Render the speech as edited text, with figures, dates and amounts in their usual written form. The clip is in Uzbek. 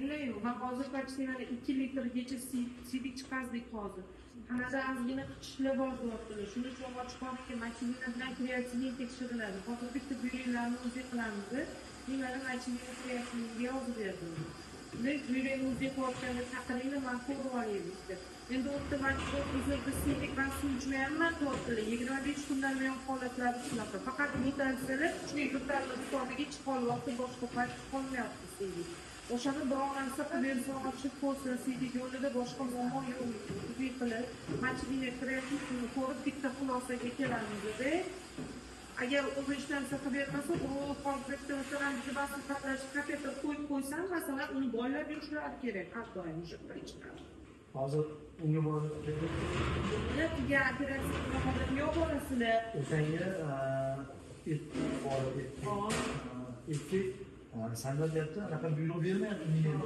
Keldinglar-yu, man hozir почти mana 2 litrgacha siydik chiqazdik hozir. Tanada ozgina qichishlar bor deyaptilar. Shuning uchun och qoringa мочевина bilan kreatinin tekshiriladi. Hozir bitta buyraklarni УЗИ qilamiz. Men mana мочевина, kreatininga yozib berdim. Buyrakni УЗИ qilayotganda chaqiringlar, man ko'rib olay bitta. Endi u yerda man o'zimda siydik, man suv ichmayapman deyaptilar. 25 kundan buyon holatlari shunaqa. Faqat yo'talsalar, kuchli yo'talni hisobiga chiqolyapti, boshqa payt chiqolmayapti siydik. O'shani biror narsa qilib bersa, ochib ko'rsin, siydik yo'lida boshqa muammo yo'q. УЗИ qilib, мочевина, kreatinni ko'rib, bitta xulosaga kelamizda. Agar o'zi hech narsa qilib bermasa, urib qolib ketsa, masalan, bizni maslahatlashib kateter qo'yib qo'ysam, masalan, uni boylab yurishlari kerak har doim o'sha birinchidan. Hozir unga borib keldik. Qilgan operatsiya qilgan odam yo'q borasizlar. O'shanga borib aytdik. Hop. Aytdik, sanda deyapti, anaqa buyruq bermayapti menga.